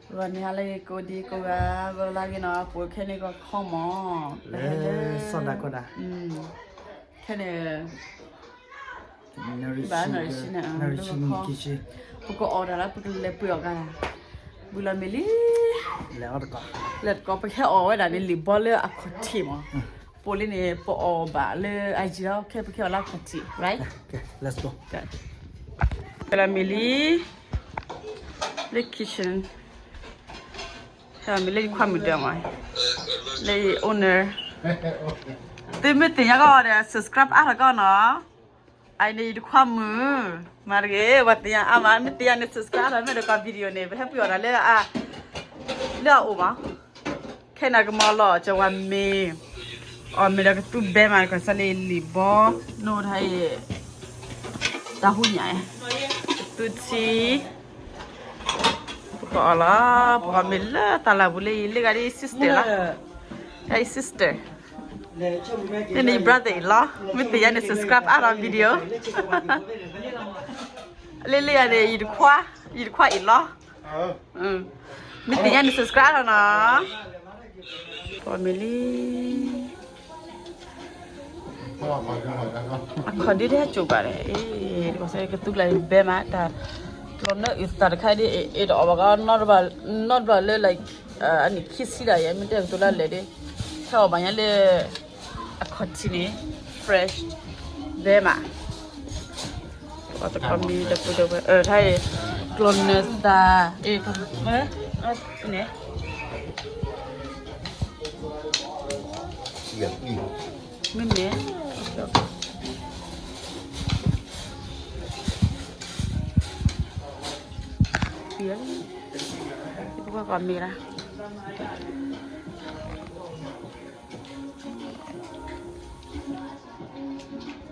ဂီၤန့ၣ်ဟါလၢဂ့ၤ ကိးဒံကိးဂၤ ဂီၤလၢဂ့ၤနီၤ ပှၤခဲန့ၣ်ကီၢ်ခီမီၤ လၢ လၢ စီၤဒၤကီးဒၤ ခဲန့ၣ် ဘၣ်နီၢ်ရံၣ်ဆံန့ၣ် ပကအီၣ်တၢ်လၢ ပကလဲၤပှ့ၤအီၣ်ကါတၢ် ဘုလီၤမ့ၢ်လံ လဲၤအီၣ်တကီၢ် လဲၤတကီၢ် ပဟဲအီၣ်ဝဲဒၣ်န့ၣ်လံာ်ဘီလၢအခီၣ်ထံးမး ပိာ်လံန့ၣ် ပအီၣ်ဘၣ်လၢအယံၤလီၤ ခဲပကဟဲအီၣ်လၢအခီၣ်ထံး right ဘုလီၤမ့ၢ်လံ လၢ kitchen ဟဲမ့ၢ်လၢယခွါမုၣ်ဒၢမး လၢယ owner သုမ့ၢ်သ့ၣ်ညါကီၢ်ဒီး subscribe အါထီၣ်ကီၢ်နီၤ အအံၤန့ၣ် ယတခွါမုၣ် မၤတဂ့ၤ ပှၤသ့ၣ်ညါအါမး မ့ၢ်သ့ၣ်ညါန့ၣ် subscribe အါထီၣ် မ့ၢ်ဒီးကီၢ် video န့ၣ် ပဟဲပှ့ၤအီၣ်တၢ်လၢအ လၢအအိၣ်မး ခဲနၤကမီၤလီၤ ကဝၤမ့ၢ် အီၣ်မ့ၢ်ဒီးကသူဘဲမး ကစၢ်လံလံာ်ဘီ နိထါအံၤ တၢ်ဟူညါ ကသူထံ ပကအီၣ်လီၤ ပကအီၣ်မ့ၢ်လၢတၢ်လၢ်ပူၤလၢယလ့ဂၤဒ် sister လီၤ ယ sister န့ၣ် brother in law မ့ၢ်သ့ၣ်ညါန့ၣ် subscribe အါထီၣ် video လ့လ့ဂၤန့ၣ် ယတခွါ ယတခွါ in law မ့ၢ်သ့ၣ်ညါန့ၣ် subscribe အါထီၣ်နီၤ ပအီၣ်မ့ၢ်လံ အခီၣ်ဒုးတဟဲစိာ်ဘၣ်ဒီး အ့ၣ် ကသူကျါဘဲမး တၢ် ကျီၢ်နၢအုၣ်သးတခါဒ် အ့ၣ်တအီၣ်ဘၣ်ကီ နီတဘျီလၢ like အနံၣ်ခံဆံဒၣ်ယဲ မ့ၢ်တဲကတိၤလၢလဲၣ်ဒ် ဟဲအီၣ်ဘၣ်ညါလၢ အခီၣ်ထံးန့ၣ် fresh ဘဲမး ပတကီၢ်မံၤတပူၤတဝဲ အၢ ထါအံၤ က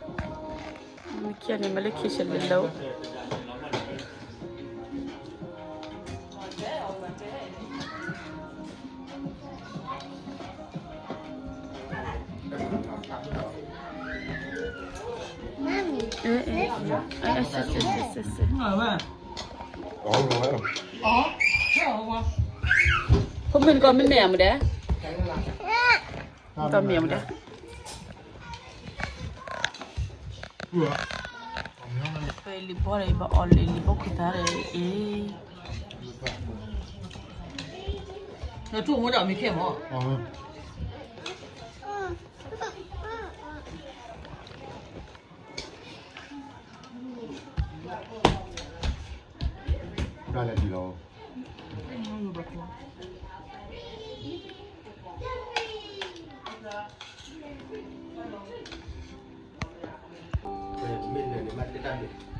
ျီၢ်နၢသး အ့ၣ် န့ၣ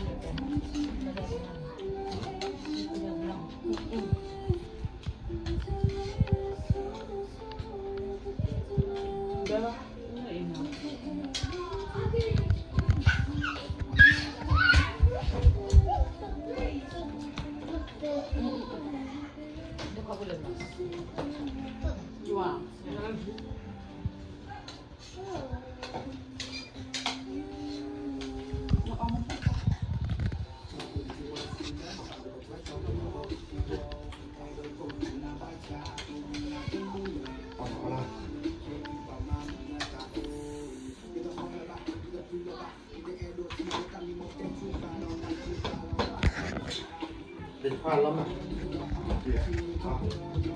် မ့ၢ်န့ၣ် ပကီၢ်မံၤလၢ မ့ၢ်ခံန့ၣ် မ့ၢ်လၢခံဆ့လၢလၢ ဖိမုၣ်နကီၢ်မ့ၢ်မဲာ်အမူဒါ န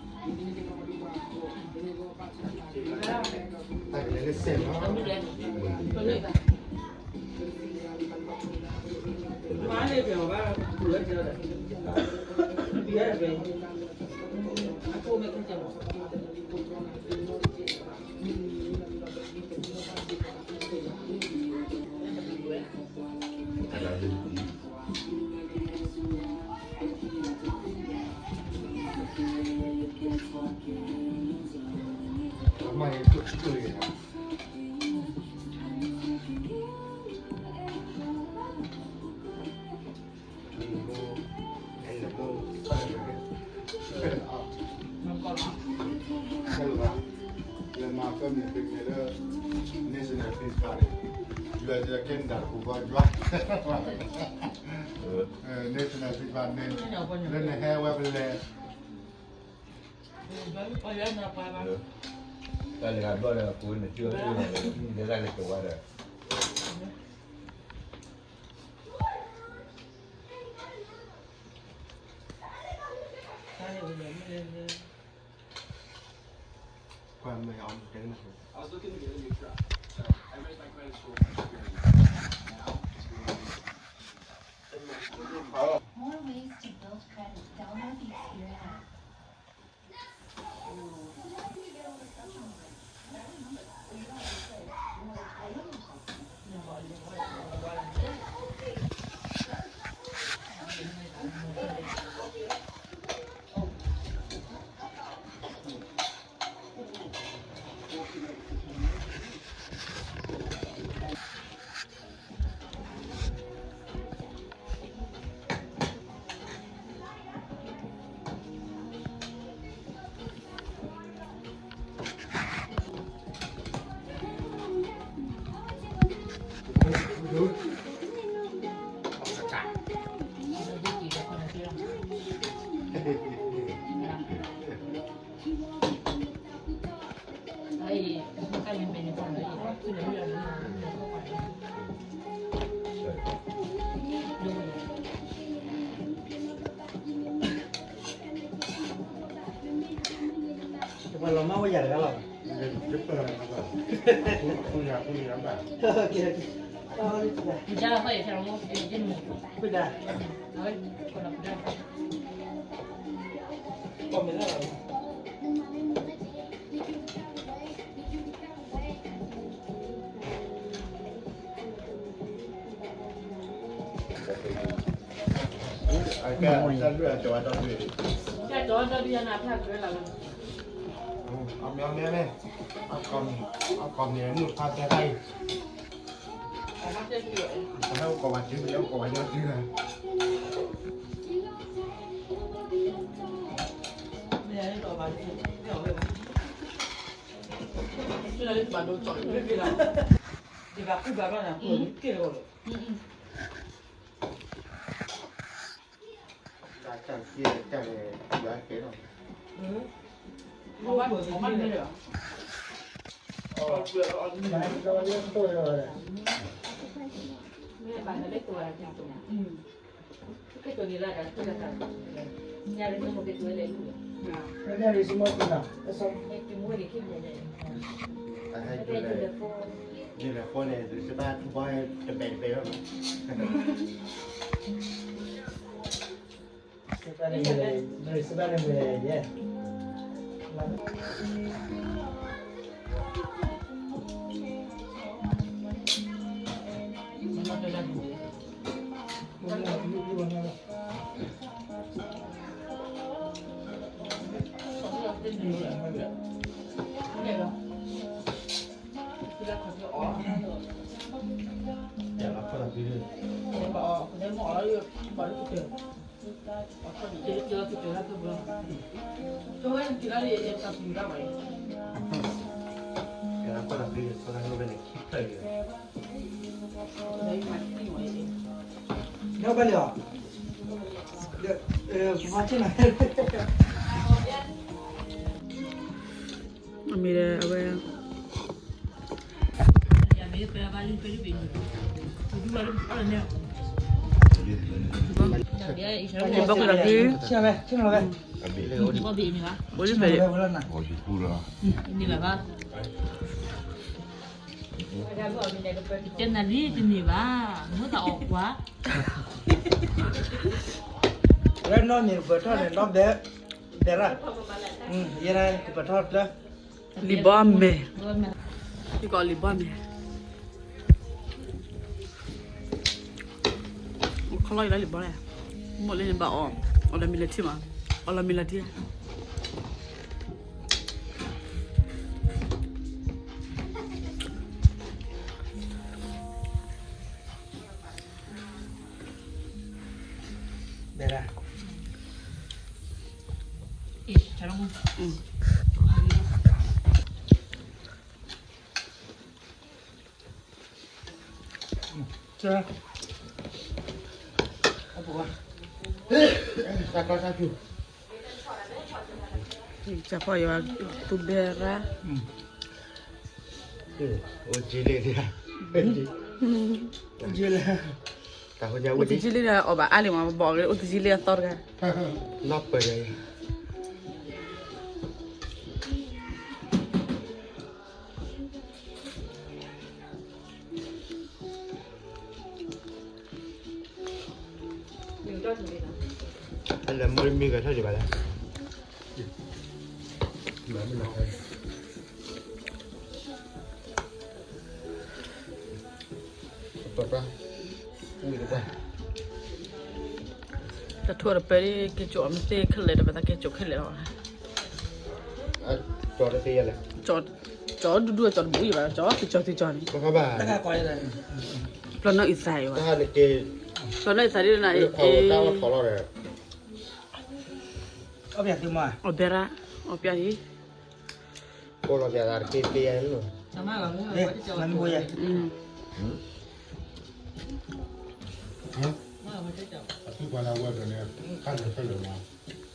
ကီၢ်မဲာ်အမူဒါ ပလံာ်ဘီဒီး ပအီၣ်လံာ်လံာ်ဘီခိၣ်သးဒီး အ့ၣ် နထူၣ်မူဒီးမ့ၢ်ခဲမီၢ် ဒ်လဲၣ်ဒ်လီၤ ဖဲမ့ၢ်သုက့ၤလၢ National Fish Park န့ၣ် ယွၤကကဲနတၢ်တပူၤဃီယွၤ National Fish Park န့ၣ် လၢနဟဲဝဲပလဲၤ တၢ်လၢအဘျီဒီး အပူၤန့ၣ် ကၠီလၢ လၢတၢ်လၢကဝါဒီး More ways to build credit. Download the Experian app.အမ့ၢ်ဒီး အဝဲ ဘီကလီၤက့ၤ ဘီလံဖဲ န့ၣ်ဘၣ်ဘၣ် တဲနၤလံတန့ၢ်ဘၣ် မိၢ်သးအီၣ်ကွၢ် လၢနီၢ်မ့ၢ်ကပၢၤထီၣ်န့ၣ် ဒီဘဲ ဘဲရၣ် ယဲဒၣ်ကပၢၤထီၣ်တဖျၢၣ် လံာ်ဘီအမဲာ် ယကီးလံာ်ဘီအမဲာ် ခီလီၤယၤလၢလံာ်ဘီလဲၣ် မိၢ်လၢန့ၣ်ဘၣ်အီၣ် အီၣ်လီၤမ့ၤလၢထံမး အီၣ်လီၤမ့ၤလၢထံ ဘဲဒၣ် အံၤ ဆၢလီၤမး အံၤ တၢ်ဖီၣ်ယွၤ သူဘဲရၣ် အိၣ်ကၠံလ့ၣ်, အိၣ်ကၠံလ့ၣ်, အိၣ်ကၠံလ့ၣ်ဒီး အီၣ်ဘၣ်အါလံမး ဘီၣ်က့ၤ အိၣ်ကၠံလ့ၣ်အသီတဂၤ, နီၢ်ပၢၢ်ဒီး လဲၤမ့ၢ်မ့ၢ်ဂဲၤထၢၣ်ဒံးဘၣ်လဲၣ်. တၢ်ထိၣ်တပၢၢ်ဒ် က့ၤကၠိမ့ၢ်သ့ခဲလၢာ်ဒီး ပသးက့ၤကၠိခဲလၢာ်လီၤ. ကၠီတသ့ယဲလဲၣ်, ကၠီဒူဒူ ကၠီတဘူးယံၤဘၣ် ကၠီသံကၠီသံကၠီန့ၣ်, ပျီနီၢ်အံသးအံၤဘၣ်, ပျီနီၢ်အံသးဒ်န့ၣ်, အီၣ်ဘဲရၣ်, အီၣ်ပျးဒ် ကိးလီၤပျးသးတက့ၢ်တက့ၢ်ယဲလီၤ. ပျီ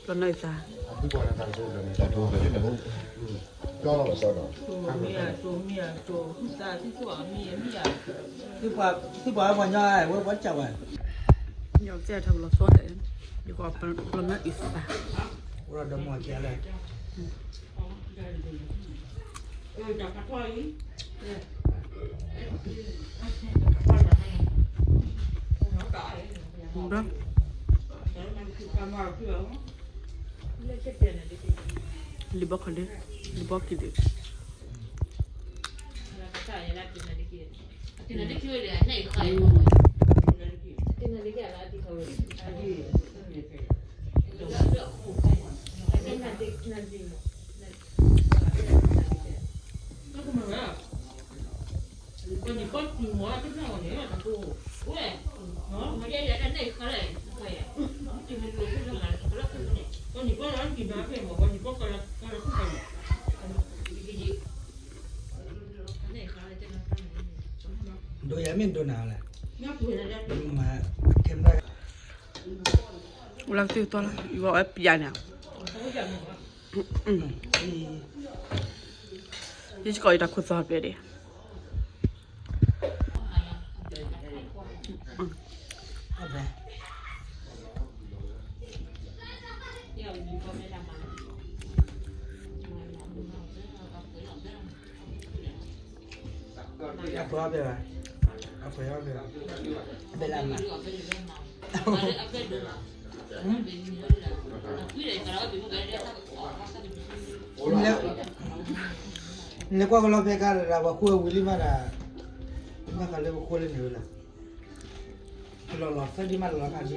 နီၢ်အံသး, သုပှၤပှၤညီဝဲပှၤကဝဲ, ညီကဲထီၣ်လီၤသီလဲၣ်, ယကပျီနီၢ်အံသး, အိၣ်ဒီးမီၢ်ကဲလဲၣ်. လံၤဘီခီလ့, လံၤဘီကံၤဒုး. ဒိးယၤမ့ၢ်ဒိးနၤလဲၣ်, မၤ camera လၢကသံၣ်ကသီလီၤ ယဝဲပျးန့ၣ်, ယစ့ၢ်ကီးယတၢ်ခိၣ်သီပျဲၢ်ဒံး. အပှဲၤအီၣ်ဘဲဘၣ်, အပှဲၤအီၣ်ဘဲဘၣ်, အဘဲလၢမၤ လဲၤကွၢ်ကလီဖဲကါဒီး ပှၤဃိဝံၤလံမးဒီး, ဘၣ်ဃးလၢပဃိလၢန့ၣ်ဝဲလီၤ, လီၤလီၤသၢဒံမးလီၤခါဒံ,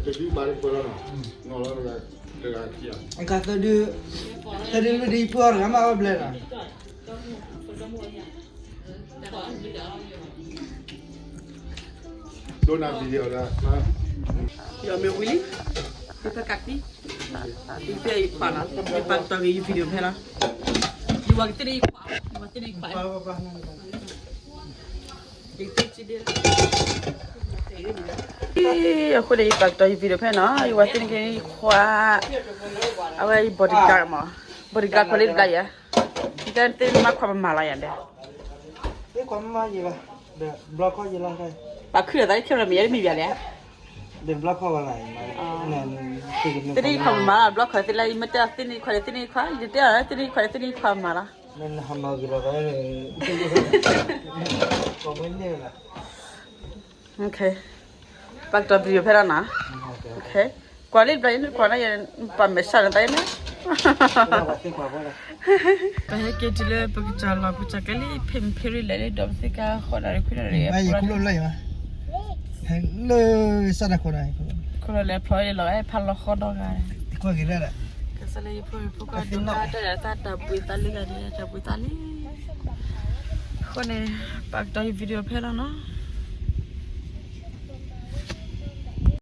တဒုဘၣ်လၢပၢလီၤနီၤ, နီၤလီၤတဂၤခံ, အခါသၢဒု, သၢဒုလၢဒ်ယပၢအီၤတဂၤမးအီၣ်ဘျဲၣ်လီၤ. ဒိၣ်နၤ video ဒီး, ယမ့ၢ်ဝံၤလံ, ယဖဲကးတံ, ယဖဲယခွးလီၤ, ယပာ်ကတီၤက့ၤယ video ဖဲလီၤ, ယဝၤကသ့ၣ်န့ၣ်ယခွး, ယဝၤသ့ၣ်န့ၣ်ယခွး, အဃိန့ၣ် ယပာ်ကတီၤယ video ဖဲနီၤ, ယဝၤသ့ၣ်န့ၣ်က့ၤယခွး, အဝဲယ bodyguard မး, bodyguard ခွးလံတဘျီယဲ, ယတဲသ့ၣ်မၤခွးမၤလီၤယၤဒီး ပာ်ခုၣ်ဒီးသး camera မ့ၢ်ယဲတမ့ၢ်ဘၣ်လဲၣ်, သ့ၣ်ခွးမၤလီၤ block ခွးသ့လၢ ယမ့ၢ်တဲသ့ၣ်န့ၣ်ခွးဒီးသ့ၣ်န့ၣ်ခွး ယတဲအီၤသ့ၣ်န့ၣ်ခွးဒီးသ့ၣ်န့ၣ်ခွးမၤလီၤ, ပာ်ကတီၤ video ဖဲလီၤနီၤ, ကွၢ်လံတဘျီ ယနုၢ်ကွၢ်န့ၣ် ယပာ်မဲာ်ဆှးန့ၣ်တၢ်အံၤန့ၣ် ပဟဲက့ၤတုၤလၢပကစၢ်လီၤ ပကစၢ်ကဲလံ ဖံးမုၢ်ဖံးရံၣ်လဲၤလံ ဒီးပသ့ၣ်ကါဃီဒီး ခွံဒီး လၢစၢ်တၢ်ခိၣ်န့ၣ် ခိၣ်လီၤလဲၤဖျိးလီၤ ဖးလီၤဃီဒီဂၤန့ၣ် ကစၢ်လၢယဖိမုၣ်ဖိခွါဒိၣ်တၢ်ဒီးတၢ်တၢ်ဘှံးသးလံဂၤန့ၣ် တၢ်ဘှံးသးလံ အဃိန့ၣ် ပာ်ကတီၤယ video ဖဲလီၤနီၤ.